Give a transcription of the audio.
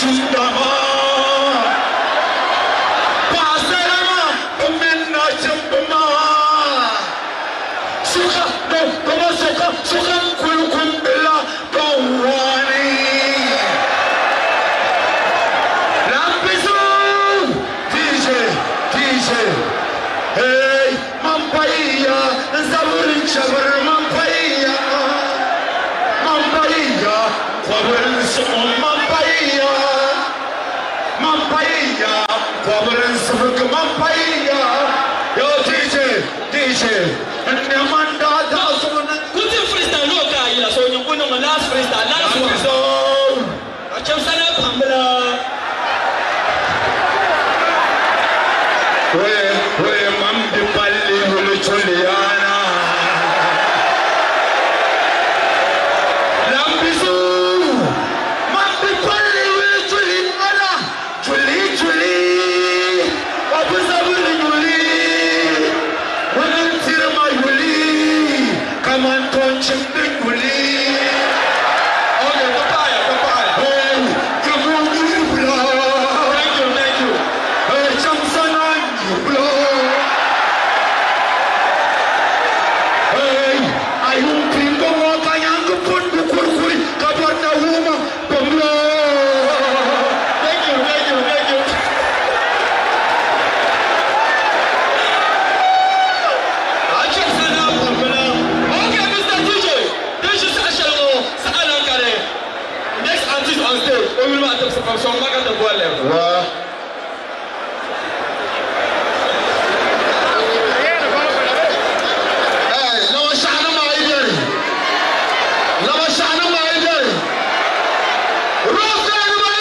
chimda maa. Paɣasara maa bɛ mini nachimba maa. Sokam dama sokam sokam kuli kumdila Bawani. Lambizu DJ DJ Hey man payiya n zabiri chabiri man payiya man payiya kɔbiri n suɣim man payiya man payiya kɔbiri n sibigi man payiya Yo DJ DJ n nɛma n daa daa zuɣu ni. Kuti freestyle no ka yila so nyin ku niŋ last freestyle last one. Lambizu. Ka chɛmsana pambila. Wee wee man bi palli yuli Juliana. Lambizu man bi palli yuli Juliana. Juli Juli o bi zabiri yuli. Ŋuni n-tiri ma yuli kaman tɔnchimdi yuli. Okay, ka paɣiya, ka paɣiya. Hey, Gamu yuli. Thank you, thank you. Hey, Chamsana yuli. Hey, ayun pingo mo kanyang pundu kurkuri kabar na huma pamlo. Thank you, thank you, thank you. Achɛmsana pambila. Okay, Mr. DJ, this is saha shɛli ŋɔ saha lan kani. Next artist on stage, o yuli maa Tibisi Pam sɔŋ ma ka ti boli li. Wow.